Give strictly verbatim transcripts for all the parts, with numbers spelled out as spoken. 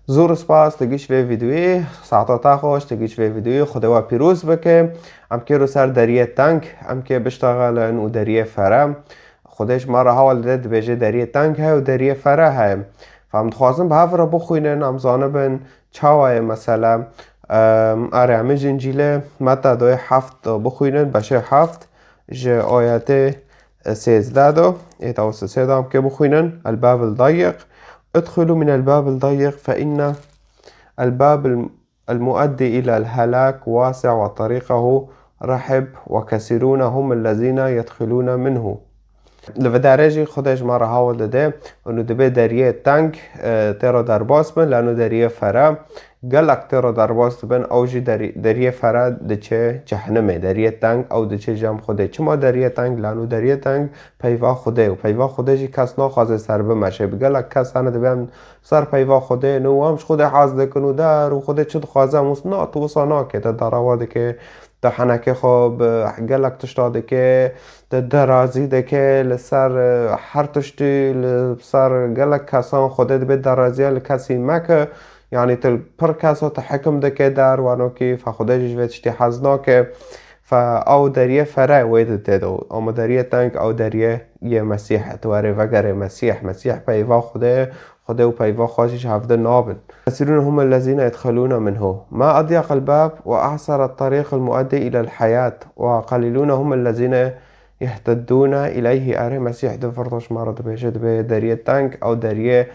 Zor spas, tu giş vê videoyê, saeta te xweş, tu giş vê videoyê, Xwedê we pîroz bike. Em kêro ser deriyê teng, em kê biştexelin û deriyê fere. Xwedê ji me re hewl dide, dibêje deriyê teng heye û deriyê fere heye. Fa em dixwazin bi hev re bixwînin, em zanibin çawa ye mesele. Em, erê, em ê ji Încîlê Meta doyê heft bixwînin, beşê heft ji ayetê sêzdeh do, ê tawsa sê de em kê bixwînin, الباب الضيق. ادخلوا من الباب الضيق فإن الباب الم-، المؤدي إلى الهلاك واسع وطريقه رحب وكثيرون هم الذين يدخلون منه. Li vê derê jî Xwedê ji me re hewl dide, û dibê deriyê teng, e, tê re derbas bin, lano deriyê fere gelek tê re derbas dibin, ew jî derî-, deriyê fere diçe cehenimê, deriyê teng ew diçe cem Xwedê. Çima deriyê teng? Lano deriyê teng peyva Xwedê û peyva Xwedê jî kes naxwaze ser bimeşe. Bi gelek kes hene dibê em ser peyva Xwedê ne û em ji Xwedê hez dikin û der û Xwedê çi dixwaze em wis-, na, tu wisa nake, te darawa dike, te henekê xwe bi gelek tişta dike, te derazî dike, li ser, e, her tiştî, li ser gelek kesan Xwedê dibê deraziya li kesî meke. Yanî tu li pir kesa te hekim dike der, wanokî fa Xwedê jî ji vê tiştî hez nake. Fa ew deriyê fere wê di tê de. Ama deriyê teng ew deriyê yê Mesîh e. Tu were vegerê Mesîh. Mesîh peyva Xwedê, Xwedê û peyva xwe jî ji hevdin nabin. كثيرون هم الذين يدخلون منه. ما أضيق الباب وأعسر الطريق المؤدي إلى الحياة، وقليلون هم الذين يهتدون إليه. Erê Mesîh di vir de ji me re dibêje, dibê deriyê teng, ew deriyê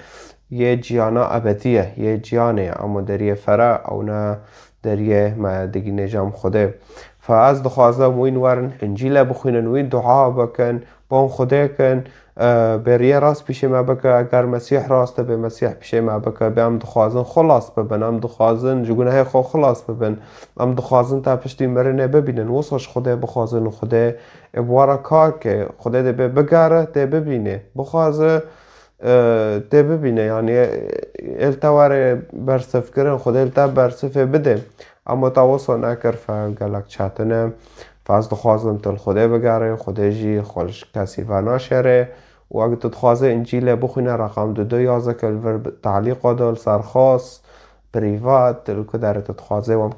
yê ciyana ebedî ye, yê ciyanê ye, ama deriyê fere, ew ne deriyê me digîne cem Xwedê. Fa ez dixwazim wîn werin, Încîlê bixwînin, wîn dua bikin, bon Xwedê kin, e, bêriyê rast pîşê me bike, eger Mesîh rast e, bê Mesîh pîşê me bike, bê em dixwazin xilas bibin, em dixwazin ji gunehê xwe xilas bibin, em dixwazin ta piştî mirinê bibînin, wisa ji Xwedê bixwazin û Xwedê ê bi we re kar ke, Xwedê dê bê bigere, tê bibîne, bixwaze, e, tê bibîne, yanî, ê li te were bersivkirin, Xwedê li te bersivê bide. Ama te wisa nekir, fe gelek çetin e. Fa ez dixwazim tu li Xwedê bigerê, Xwedê jî xwe ji kesî venaşêre. Û eger tu dixwazê Încîlê bixwîne, reqam du du yazeke li vir bi-, talîqa de li ser xas, prîvat, li ku derê tu dixwazê, wan